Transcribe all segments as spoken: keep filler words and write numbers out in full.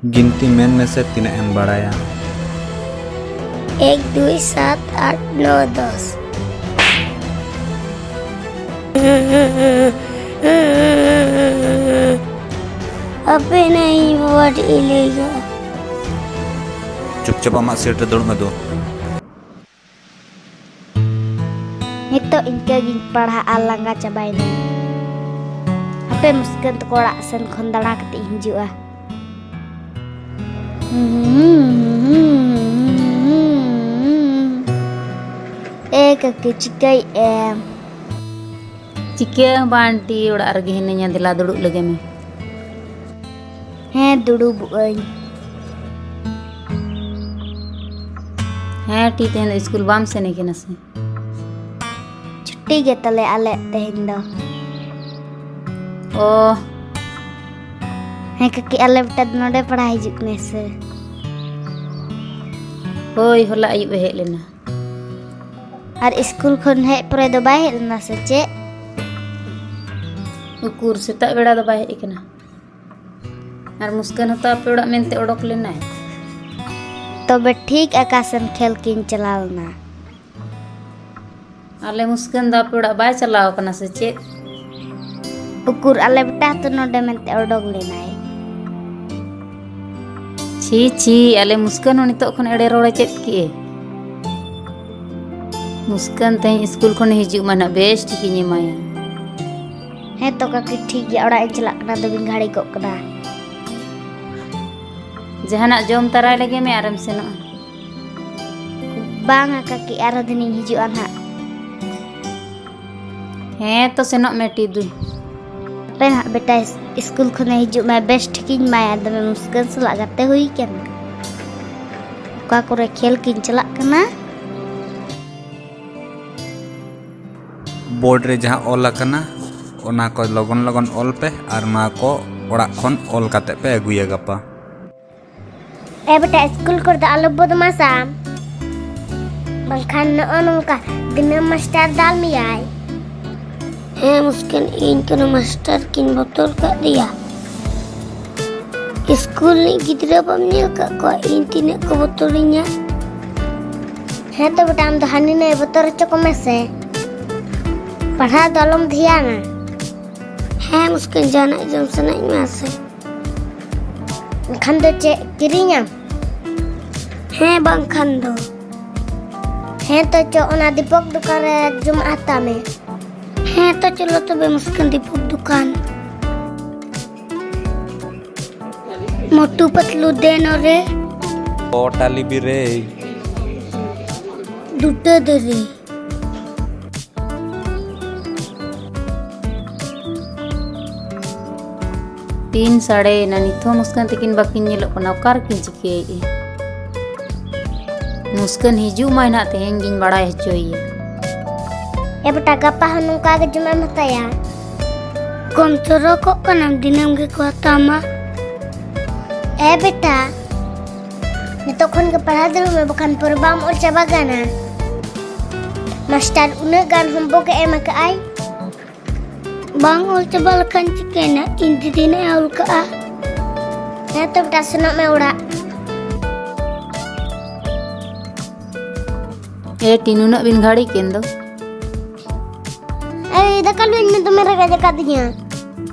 ᱜᱤᱱᱛᱤ ᱢᱮᱱ ᱢᱮᱥᱮ, ᱛᱤᱱᱟᱹᱜ ᱮᱢ ᱵᱟᱲᱟᱭᱟ? ᱮᱠ ᱫᱩᱭ ᱥᱟᱛ ᱟᱴ ᱱᱚ ᱫᱚᱥ᱾ ᱟᱯᱮ ᱱᱟ ᱤᱧ ᱵᱟᱵᱟ ᱴᱷᱮᱡ ᱤᱧ ᱞᱟᱹᱭ ᱠᱟᱜᱼᱟ᱾ ᱪᱩᱯᱪᱟᱯ ᱟᱢᱟᱜ ᱥᱤᱴ ᱨᱮ ᱫᱩᱲᱩᱵ ᱢᱮ ᱫᱩ᱾ ᱱᱤᱛᱚᱜ ᱤᱱᱠᱟᱹ ᱜᱤᱧ ᱯᱟᱲᱦᱟᱜᱼᱟ, ᱞᱟᱸᱜᱟ ᱪᱟᱵᱟᱭᱮᱱᱟᱹᱧ᱾ ᱦᱟᱯᱮ ᱢᱩᱥᱠᱟᱹᱱ ᱛᱟᱠᱚ ᱚᱲᱟᱜ ᱥᱮᱱ ᱠᱷᱚᱱ ᱫᱟᱬᱟ ᱠᱟᱛᱮ ᱤᱧ ᱦᱤᱡᱩᱜᱼᱟ᱾ ᱮ ᱠᱟᱹᱠᱤ, ᱪᱤᱠᱟᱹᱭᱮᱫ ᱮᱢ? ᱪᱤᱠᱟᱹ ᱦᱚᱸ ᱵᱟᱝ ᱟᱱᱴᱤ, ᱚᱲᱟᱜ ᱨᱮᱜᱮ ᱦᱤᱱᱟᱹᱧᱟ, ᱫᱮᱞᱟ ᱫᱩᱲᱩᱵ ᱞᱮᱜᱮ ᱢᱮ᱾ ᱦᱮᱸ, ᱫᱩᱲᱩᱵᱚᱜ ᱟᱹᱧ᱾ ᱦᱮᱸ ᱴᱤ, ᱛᱮᱦᱮᱧ ᱫᱚ ᱥᱠᱩᱞ ᱵᱟᱢ ᱥᱮᱱ ᱠᱟᱱᱟ ᱥᱮ? ᱪᱷᱩᱴᱤ ᱜᱮ ᱛᱟᱞᱮ ᱟᱞᱮ ᱛᱮᱦᱮᱧ ᱫᱚ᱾ ᱚ᱾ ᱦᱮᱸ ᱠᱟᱹᱠᱤ, ᱟᱞᱮ ᱵᱮᱴᱟ ᱫᱚ ᱱᱚᱰᱮ ᱯᱟᱲᱦᱟᱣ ᱦᱤᱡᱩᱜ ᱠᱟᱱᱟᱭ ᱥᱮ? ᱦᱳᱭ, ᱦᱚᱞᱟ ᱟᱹᱭᱩᱵ ᱮ ᱦᱮᱡ ᱞᱮᱱᱟ᱾ ᱟᱨ ᱥᱠᱩᱞ ᱠᱷᱚᱱ ᱦᱮᱡ ᱯᱚᱨᱮ ᱫᱚ ᱵᱟᱭ ᱦᱮᱡ ᱞᱮᱱᱟ ᱥᱮ ᱪᱮᱫ? ᱩᱠᱩᱨ, ᱥᱮᱛᱟᱜ ᱵᱮᱲᱟ ᱫᱚ ᱵᱟᱭ ᱦᱮᱡ ᱠᱟᱱᱟ᱾ ᱟᱨ ᱢᱩᱥᱠᱟᱹᱱ ᱦᱚᱸᱛᱚ ᱟᱯᱮ ᱚᱲᱟᱜ ᱢᱮᱱᱛᱮ ᱚᱰᱚᱠ ᱞᱮᱱᱟᱭ᱾ ᱛᱚᱵᱮ ᱴᱷᱤᱠ ᱚᱠᱟ ᱥᱮᱱ ᱠᱷᱮᱞ ᱠᱤᱱ ᱪᱟᱞᱟᱣ ᱞᱮᱱᱟ? ᱟᱞᱮ ᱢᱩᱥᱠᱟᱹᱱ ᱫᱚ ᱟᱯᱮ ᱚᱲᱟᱜ ᱵᱟᱭ ᱪᱟᱞᱟᱣ ᱠᱟᱱᱟ ᱥᱮ ᱪᱮᱫ? ᱩᱠᱩᱨ, ᱟᱞᱮ ᱵᱮᱴᱟ ᱦᱚᱸᱛᱚ ᱱᱚᱰᱮ ᱢᱮᱱᱛᱮ ᱚᱰᱚᱠ ᱞᱮᱱᱟᱭ᱾ ᱪᱷᱤ ᱪᱷᱤ, ᱟᱞᱮ ᱢᱩᱥᱠᱟᱹᱱ ᱦᱚᱸ ᱱᱤᱛᱚᱜ ᱠᱷᱚᱱ ᱮᱲᱮ ᱨᱚᱲᱮ ᱪᱮᱫ ᱠᱮᱜᱼᱮ᱾ ᱢᱩᱥᱠᱟᱹᱱ ᱛᱮᱦᱮᱧ ᱥᱠᱩᱞ ᱠᱷᱚᱱᱮ ᱦᱤᱡᱩᱜ ᱢᱟ ᱱᱟᱜ, ᱵᱮᱥ ᱴᱷᱤᱠᱤᱧ ᱮᱢᱟᱭᱟ᱾ ᱦᱮᱸ ᱛᱚ ᱠᱟᱹᱠᱤ, ᱴᱷᱤᱠ ᱜᱮᱭᱟ, ᱚᱲᱟᱜ ᱤᱧ ᱪᱟᱞᱟᱜ ᱠᱟᱱᱟ, ᱫᱚᱢᱮᱧ ᱜᱷᱟᱹᱲᱤᱠᱚᱜ ᱠᱟᱱᱟ᱾ ᱡᱟᱦᱟᱱᱟᱜ ᱡᱚᱢ ᱛᱟᱨᱟᱭ ᱞᱮᱜᱮ ᱢᱮ, ᱟᱨᱮᱢ ᱥᱮᱱᱚᱜᱼᱟ᱾ ᱵᱟᱝᱟ ᱠᱟᱹᱠᱤ, ᱟᱨᱦᱚᱸ ᱫᱤᱱᱤᱧ ᱦᱤᱡᱩᱜᱼᱟ ᱱᱟᱦᱟᱜ᱾ ᱦᱮᱸ ᱛᱚ, ᱥᱮᱱᱚᱜ ᱢᱮ ᱴᱤ ᱫᱩ᱾ ᱦᱟᱯᱮ ᱱᱟᱦᱟᱜ ᱵᱮᱴᱟ, ᱤᱥ-, ᱥᱠᱩᱞ ᱠᱷᱚᱱᱮ ᱦᱤᱡᱩᱜ ᱢᱟᱭ, ᱵᱮᱥ ᱴᱷᱤᱠᱤᱧ ᱮᱢᱟᱭᱟ, ᱫᱚᱢᱮ ᱢᱩᱥᱠᱟᱹᱱ ᱥᱟᱞᱟᱜ ᱜᱟᱛᱮ ᱦᱩᱭ ᱠᱟᱱᱟ᱾ ᱚᱠᱟ ᱠᱚᱨᱮ ᱠᱷᱮᱞ ᱠᱤᱱ ᱪᱟᱞᱟᱜ ᱠᱟᱱᱟ᱾ ᱵᱳᱨᱰ ᱨᱮ ᱡᱟᱦᱟᱸ ᱚᱞ ᱟᱠᱟᱱᱟ, ᱚᱱᱟ ᱠᱚ ᱞᱚᱜᱚᱱ ᱞᱚᱜᱚᱱ ᱚᱞ ᱯᱮ ᱟᱨ ᱱᱚᱣᱟ ᱠᱚ ᱚᱲᱟᱜ ᱠᱷᱚᱱ ᱚᱞ ᱠᱟᱛᱮ ᱯᱮ ᱟᱹᱜᱩᱭᱟ ᱜᱟᱯᱟ᱾ ᱮ ᱵᱮᱴᱟ, ᱥᱠᱩᱞ ᱠᱚᱨᱮ ᱫᱚ ᱟᱞᱚ ᱵᱚᱫᱢᱟᱥᱟᱢ, ᱵᱟᱝᱠᱷᱟᱱ ᱱᱚᱜᱼᱚ ᱱᱚᱝᱠᱟ ᱫᱤᱱᱟᱹᱢ ᱢᱟᱥᱴᱟᱨ ᱫᱟᱞ ᱢᱮᱭᱟᱭ᱾ ᱦᱮᱸ ᱢᱩᱥᱠᱤᱱ, ᱤᱧ ᱠᱟᱱᱟ ᱢᱟᱥᱴᱟᱨ ᱠᱤᱱ ᱵᱚᱛᱚᱨ ᱠᱟᱫᱮᱭᱟ᱾ ᱥᱠᱩᱞ ᱨᱤᱱᱤᱡ ᱜᱤᱫᱽᱨᱟᱹ ᱵᱟᱢ ᱧᱮᱞ ᱠᱟᱜ ᱠᱚᱣᱟ, ᱤᱧ ᱛᱤᱱᱟᱹᱜ ᱠᱚ ᱵᱚᱛᱚᱨᱤᱧᱟ᱾ ᱦᱮᱸ ᱛᱚ ᱵᱮᱴᱟ, ᱟᱢ ᱫᱚ ᱦᱟᱹᱱᱤ ᱱᱟᱹᱭ ᱵᱚᱛᱚᱨ ᱦᱚᱪᱚ ᱠᱚᱢᱮ ᱥᱮ, ᱯᱟᱲᱦᱟᱣ ᱫᱚ ᱟᱞᱚᱢ ᱫᱷᱮᱭᱟᱱᱟ᱾ ᱦᱮᱸ ᱢᱩᱥᱠᱤᱞ, ᱡᱟᱦᱟᱱᱟᱜ ᱡᱚᱢ ᱥᱟᱱᱟᱧ ᱢᱮ ᱥᱮ᱾ ᱮᱱᱠᱷᱟᱱ ᱫᱚ ᱪᱮᱫ ᱠᱤᱨᱤᱧᱟᱢ? ᱦᱮᱸ ᱵᱟᱝᱠᱷᱟᱱ ᱫᱚ᱾ ᱦᱮᱸ ᱛᱚ ᱪᱚ, ᱚᱱᱟ ᱫᱤᱯᱚᱠ ᱫᱚᱠᱟᱱ ᱨᱮ ᱡᱚᱢᱟᱜ ᱦᱟᱛᱟᱣ ᱢᱮ᱾ ᱦᱮᱸ ᱛᱚ ᱪᱚᱞᱚ ᱛᱚᱵᱮ ᱢᱩᱥᱠᱤᱞ ᱫᱤᱯᱚᱠ ᱫᱚᱠᱟᱱ᱾ ᱢᱚᱴᱩ ᱯᱟᱛᱞᱩ ᱫᱮ ᱱᱚᱨᱮ᱾ ᱚ ᱴᱟᱞᱤ ᱵᱤᱨᱮ᱾ ᱫᱩᱴᱟᱹ ᱫᱟᱨᱮ᱾ ᱛᱤᱱ ᱥᱟᱲᱮᱭᱮᱱᱟ, ᱱᱤᱛ ᱦᱚᱸ ᱢᱩᱥᱠᱟᱹᱱ ᱛᱟᱹᱠᱤᱱ ᱵᱟᱹᱠᱤᱱ ᱧᱮᱞᱚᱜ ᱠᱟᱱᱟ᱾ ᱚᱠᱟ ᱨᱮᱠᱤᱱ ᱪᱤᱠᱟᱹᱭᱮᱫᱼᱟ? ᱢᱩᱥᱠᱟᱹᱱ ᱦᱤᱡᱩᱜ ᱢᱟᱭ ᱱᱟᱦᱟᱜ, ᱛᱮᱦᱮᱧ ᱜᱤᱧ ᱵᱟᱲᱟᱭ ᱦᱚᱪᱚᱭᱮᱭᱟ᱾ ᱮ ᱵᱮᱴᱟ, ᱜᱟᱯᱟ ᱦᱚᱸ ᱱᱚᱝᱠᱟ ᱜᱮ ᱡᱚᱢᱟᱜ ᱮᱢ ᱦᱟᱛᱟᱭᱟ? ᱠᱚᱢ ᱪᱚᱨᱚᱠᱚᱜ ᱠᱟᱱᱟᱢ, ᱫᱤᱱᱟᱹᱢ ᱜᱮᱠᱚ ᱦᱟᱛᱟᱣ ᱢᱟ᱾ ᱮ ᱵᱮᱴᱟ, ᱱᱤᱛᱚᱜ ᱠᱷᱚᱱ ᱜᱮ ᱯᱟᱲᱦᱟᱣ ᱫᱩᱲᱩᱵ ᱢᱮ, ᱵᱟᱠᱷᱟᱱ ᱯᱚᱨᱮ ᱵᱟᱢ ᱚᱞ ᱪᱟᱵᱟ ᱜᱟᱱᱟ᱾ ᱢᱟᱥᱴᱟᱨ ᱩᱱᱟᱹᱜ ᱜᱟᱱ ᱦᱳᱢᱣᱟᱨᱠ ᱮ ᱮᱢ ᱟᱠᱟᱫᱼᱟᱭ᱾ ᱵᱟᱝ ᱚᱞ ᱪᱟᱵᱟ ᱞᱮᱠᱷᱟᱱ ᱪᱤᱠᱟᱹᱭᱮᱱᱟ? ᱤᱧ ᱫᱤᱫᱤᱱᱮ ᱚᱞ ᱠᱟᱜᱼᱟ᱾ ᱦᱮᱸ ᱛᱚ ᱵᱮᱴᱟ, ᱥᱮᱱᱚᱜ ᱢᱮ ᱚᱲᱟᱜ᱾ ᱮ ᱴᱤ, ᱱᱩᱱᱟᱹᱜ ᱵᱤᱱ ᱜᱷᱟᱹᱲᱤᱠ ᱮᱱ ᱫᱚ? ᱮᱭ, ᱫᱟᱠᱟ ᱞᱩᱧ ᱢᱮ, ᱫᱚᱢᱮ ᱨᱮᱸᱜᱮᱡ ᱟᱠᱟᱫᱤᱧᱟ᱾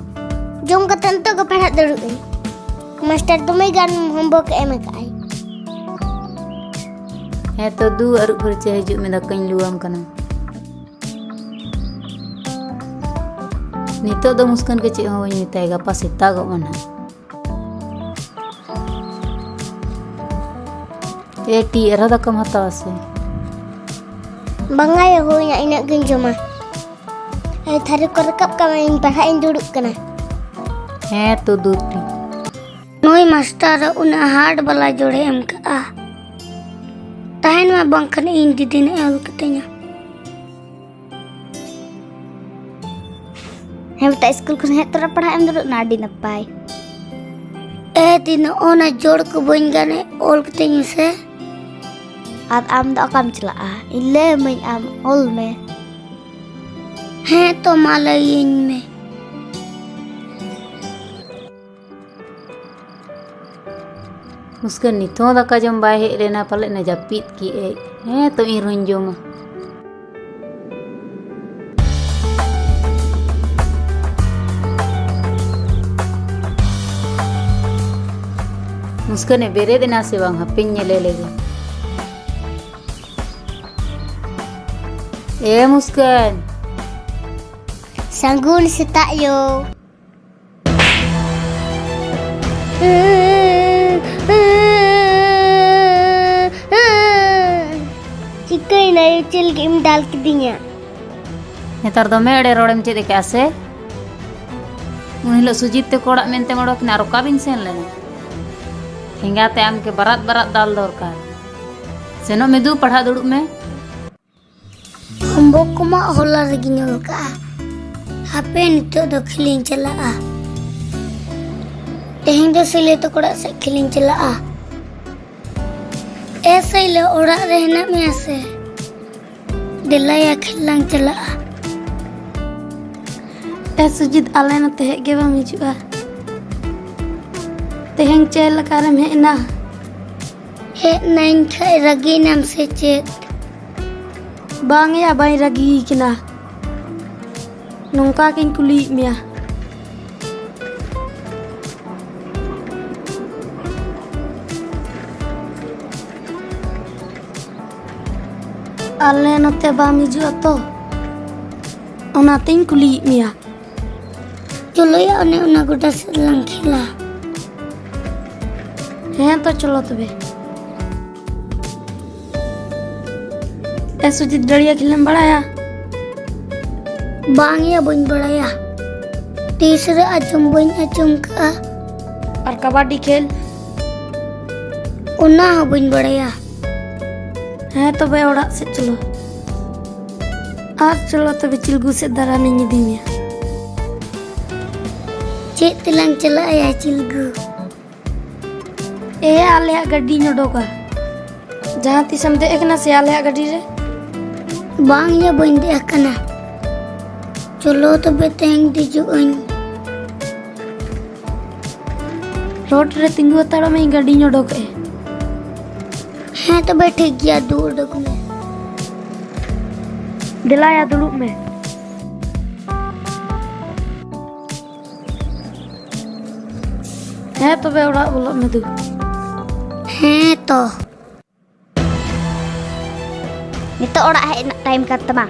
ᱡᱚᱢ ᱠᱟᱛᱮ ᱱᱤᱛᱚᱜ ᱜᱮ ᱯᱟᱲᱦᱟᱜ ᱫᱩᱲᱩᱵ ᱟᱹᱧ᱾ ᱢᱟᱥᱴᱟᱨ ᱫᱚᱢᱮ ᱜᱟᱱ ᱦᱳᱢᱣᱟᱨᱠ ᱮᱢ ᱟᱠᱟᱫᱼᱟᱭ᱾ ᱦᱮᱸ ᱛᱚ ᱫᱩ, ᱟᱹᱨᱩᱵ ᱯᱷᱟᱹᱨᱪᱟᱹ ᱦᱤᱡᱩᱜ ᱢᱮ, ᱫᱟᱠᱟᱧ ᱞᱩᱣᱟᱢ ᱠᱟᱱᱟ᱾ ᱱᱤᱛᱚᱜ ᱫᱚ ᱢᱩᱥᱠᱟᱹᱱ ᱜᱮ ᱪᱮᱫ ᱦᱚᱸ ᱵᱟᱹᱧ ᱢᱮᱛᱟᱭ, ᱜᱟᱯᱟ ᱥᱮᱛᱟᱜᱚᱜ ᱢᱟ ᱱᱟᱦᱟᱜ᱾ ᱮ ᱴᱤ, ᱟᱨᱦᱚᱸ ᱫᱟᱠᱟᱢ ᱦᱟᱛᱟᱣᱟ ᱥᱮ? ᱵᱟᱝᱟ ᱭᱟ, ᱦᱩᱭᱱᱟ, ᱤᱱᱟᱹᱜ ᱜᱤᱧ ᱡᱚᱢᱟ᱾ ᱮᱭ, ᱛᱷᱟᱹᱨᱤ ᱠᱚ ᱨᱟᱠᱟᱵ ᱠᱟᱜ ᱢᱮ, ᱤᱧ ᱯᱟᱲᱦᱟᱜ ᱤᱧ ᱫᱩᱲᱩᱵ ᱠᱟᱱᱟ᱾ ᱦᱮᱸ ᱛᱚ ᱫᱩ ᱴᱤ᱾ ᱱᱩᱭ ᱢᱟᱥᱴᱟᱨ ᱩᱱᱟᱹᱜ ᱦᱟᱨᱰ ᱵᱟᱞᱟ ᱡᱳᱲᱮ ᱮᱢ ᱠᱟᱜᱼᱟ᱾ ᱛᱟᱦᱮᱱ ᱢᱟ, ᱵᱟᱝᱠᱷᱟᱱ ᱤᱧ ᱫᱤᱫᱤᱱᱮ ᱚᱞ ᱠᱟᱹᱛᱤᱧᱟ᱾ ᱦᱮᱸ ᱵᱮᱴᱟ, ᱥᱠᱩᱞ ᱠᱷᱚᱱ ᱦᱮᱡ ᱛᱚᱨᱟ ᱯᱟᱲᱦᱟᱜ ᱮᱢ ᱫᱩᱲᱩᱵ ᱱᱟ, ᱟᱹᱰᱤ ᱱᱟᱯᱟᱭ᱾ ᱮ ᱫᱤ, ᱱᱚᱜᱼᱚ ᱱᱟ ᱡᱳᱲ ᱠᱚ ᱵᱟᱹᱧ ᱜᱟᱱᱮ, ᱚᱞ ᱠᱟᱹᱛᱤᱧ ᱢᱮᱥᱮ᱾ ᱟᱨ ᱟᱢ ᱫᱚ ᱚᱠᱟᱢ ᱪᱟᱞᱟᱜᱼᱟ? ᱤᱧ ᱞᱟᱹᱭ ᱟᱹᱢᱟᱹᱧ, ᱟᱢ ᱚᱞ ᱢᱮ᱾ ᱦᱮᱸ ᱛᱚ, ᱢᱟ ᱞᱟᱹᱭᱟᱹᱧ ᱢᱮ᱾ ᱢᱩᱥᱠᱟᱹᱱ ᱱᱤᱛ ᱦᱚᱸ ᱫᱟᱠᱟ ᱡᱚᱢ ᱵᱟᱭ ᱦᱮᱡ ᱞᱮᱱᱟ, ᱯᱟᱞᱮᱫ ᱮ ᱡᱟᱹᱯᱤᱫ ᱠᱮᱜᱼᱟᱭ᱾ ᱦᱮᱸ ᱛᱚ, ᱤᱧ ᱨᱩᱧ ᱡᱚᱢᱟ᱾ ᱢᱩᱥᱠᱟᱹᱱᱮ ᱵᱮᱨᱮᱫ ᱮᱱᱟ ᱥᱮ ᱵᱟᱝ? ᱦᱟᱯᱮᱧ ᱧᱮᱞᱮ ᱞᱮᱜᱮ᱾ ᱮ ᱢᱩᱥᱠᱟᱹᱱ! ᱥᱟᱹᱜᱩᱱ ᱥᱮᱛᱟᱜ ᱭᱳ᱾ ᱪᱤᱠᱟᱹᱭᱮᱱᱟ ᱭᱳ? ᱪᱮᱫ ᱞᱟᱹᱜᱤᱫ ᱮᱢ ᱫᱟᱞ ᱠᱤᱫᱤᱧᱟ? ᱱᱮᱛᱟᱨ ᱫᱚᱢᱮ ᱮᱲᱮ ᱨᱚᱲᱮᱢ ᱪᱮᱫ ᱟᱠᱟᱫᱼᱟ ᱥᱮ? ᱩᱱ ᱦᱤᱞᱳᱜ ᱥᱩᱡᱤᱛ ᱛᱮᱠᱚ ᱚᱲᱟᱜ ᱢᱮᱱᱛᱮᱢ ᱚᱰᱚᱠ ᱮᱱᱟ, ᱟᱨ ᱚᱠᱟ ᱵᱤᱱ ᱥᱮᱱ ᱞᱮᱱᱟ? ᱮᱸᱜᱟᱛᱮ ᱟᱢ ᱜᱮ ᱵᱟᱨᱟᱫ ᱵᱟᱨᱟᱫ ᱫᱟᱞ ᱫᱚᱨᱠᱟᱨ᱾ ᱥᱮᱱᱚᱜ ᱢᱮ ᱫᱩ, ᱯᱟᱲᱦᱟᱜ ᱫᱩᱲᱩᱵ ᱢᱮ᱾ ᱦᱳᱢᱣᱟᱨᱠ ᱠᱚᱢᱟ ᱦᱚᱞᱟ ᱨᱮᱜᱮᱧ ᱚᱞ ᱠᱟᱜᱼᱟ᱾ ᱦᱟᱯᱮ, ᱱᱤᱛᱚᱜ ᱫᱚ ᱠᱷᱮᱞᱤᱧ ᱪᱟᱞᱟᱜᱼᱟ᱾ ᱛᱮᱦᱮᱧ ᱫᱚ ᱥᱤᱞᱟᱹ ᱛᱟᱠᱚ ᱚᱲᱟᱜ ᱥᱮᱫ ᱠᱷᱮᱞᱤᱧ ᱪᱟᱞᱟᱜᱼᱟ᱾ ᱮ ᱥᱤᱞᱟᱹ, ᱚᱲᱟᱜ ᱨᱮ ᱦᱮᱱᱟᱜ ᱢᱮᱭᱟ ᱥᱮ? ᱫᱮᱞᱟᱭᱟ, ᱠᱷᱮᱞ ᱞᱟᱝ ᱪᱟᱞᱟᱜᱼᱟ᱾ ᱮ ᱥᱩᱡᱤᱛ, ᱟᱞᱮ ᱱᱚᱛᱮ ᱦᱮᱡ ᱜᱮ ᱵᱟᱢ ᱦᱤᱡᱩᱜᱼᱟ᱾ ᱛᱮᱦᱮᱧ ᱪᱮᱫ ᱞᱮᱠᱟᱨᱮᱢ ᱦᱮᱡ ᱮᱱᱟ? ᱦᱮᱡ ᱱᱟᱹᱧ ᱠᱷᱟᱡ ᱨᱟᱹᱜᱤᱭᱮᱱᱟᱢ ᱥᱮ ᱪᱮᱫ? ᱵᱟᱝ ᱭᱟ, ᱵᱟᱹᱧ ᱨᱟᱹᱜᱤ ᱠᱟᱱᱟ᱾ ᱱᱚᱝᱠᱟ ᱜᱤᱧ ᱠᱩᱞᱤᱭᱮᱫ ᱢᱮᱭᱟ᱾ ᱟᱞᱮ ᱱᱚᱛᱮ ᱵᱟᱢ ᱦᱤᱡᱩᱜᱼᱟ ᱛᱚ, ᱚᱱᱟᱛᱤᱧ ᱠᱩᱞᱤᱭᱮᱫ ᱢᱮᱭᱟ᱾ ᱪᱚᱞᱚᱭᱟ, ᱚᱱᱮ ᱚᱱᱟ ᱜᱚᱰᱟ ᱥᱮᱫ ᱞᱟᱝ ᱠᱷᱮᱞᱟ᱾ ᱦᱮᱸ ᱛᱚ, ᱪᱚᱞᱚ ᱛᱚᱵᱮ᱾ ᱮ ᱥᱩᱡᱤᱛ, ᱰᱟᱹᱲᱤᱭᱟᱹ ᱠᱷᱮᱞᱮᱢ ᱵᱟᱲᱟᱭᱟ? ᱵᱟᱝ ᱭᱟ, ᱵᱟᱹᱧ ᱵᱟᱲᱟᱭᱟ᱾ ᱛᱤᱥ ᱨᱮ ᱟᱸᱡᱚᱢ ᱵᱟᱹᱧ ᱟᱸᱡᱚᱢ ᱠᱟᱜᱼᱟ᱾ ᱟᱨ ᱠᱟᱵᱟᱰᱤ ᱠᱷᱮᱞ? ᱚᱱᱟ ᱦᱚᱸ ᱵᱟᱹᱧ ᱵᱟᱲᱟᱭᱟ᱾ ᱦᱮᱸ ᱛᱚᱵᱮ, ᱚᱲᱟᱜ ᱥᱮᱫ ᱪᱚᱞᱚ᱾ ᱟᱨ ᱪᱚᱞᱚ ᱛᱚᱵᱮ, ᱪᱤᱞᱜᱩ ᱥᱮᱫ ᱫᱟᱬᱟᱱᱤᱧ ᱤᱫᱤ ᱢᱮᱭᱟ᱾ ᱪᱮᱫ ᱛᱮᱞᱟᱝ ᱪᱟᱞᱟᱜᱼᱟ ᱭᱟ ᱪᱤᱞᱜᱩ? ᱮ, ᱟᱞᱮᱭᱟᱜ ᱜᱟᱹᱰᱤᱧ ᱚᱰᱚᱠᱟ᱾ ᱡᱟᱦᱟᱸ ᱛᱤᱥᱮᱢ ᱫᱮᱡ ᱟᱠᱟᱱᱟ ᱥᱮ ᱟᱞᱮᱭᱟᱜ ᱜᱟᱹᱰᱤ ᱨᱮ? ᱵᱟᱝ ᱭᱟ, ᱵᱟᱹᱧ ᱫᱮᱡ ᱟᱠᱟᱱᱟ᱾ ᱪᱚᱞᱚ ᱛᱚᱵᱮ, ᱛᱮᱦᱮᱧ ᱫᱮᱡᱚᱜ ᱟᱹᱧ᱾ ᱨᱳᱰ ᱨᱮ ᱛᱤᱸᱜᱩ ᱦᱟᱛᱟᱲᱚᱜ ᱢᱮ, ᱤᱧ ᱜᱟᱹᱰᱤᱧ ᱚᱰᱚᱠ ᱮᱫ᱾ ᱦᱮᱸ, ᱛᱚᱵᱮ ᱴᱷᱤᱠ ᱜᱮᱭᱟ, ᱫᱩ ᱩᱰᱩᱠ ᱢᱮ᱾ ᱫᱮᱞᱟᱭᱟ, ᱫᱩᱲᱩᱵ ᱢᱮ᱾ ᱦᱮᱸ, ᱛᱚᱵᱮ ᱚᱲᱟᱜ ᱵᱚᱞᱚᱜ ᱢᱮ ᱫᱩ᱾ ᱦᱮᱸ ᱛᱚ᱾ ᱱᱤᱛᱚᱜ ᱚᱲᱟᱜ ᱦᱮᱡ ᱨᱮᱱᱟᱜ ᱴᱟᱭᱤᱢ ᱠᱟᱱ ᱛᱟᱢᱟ᱾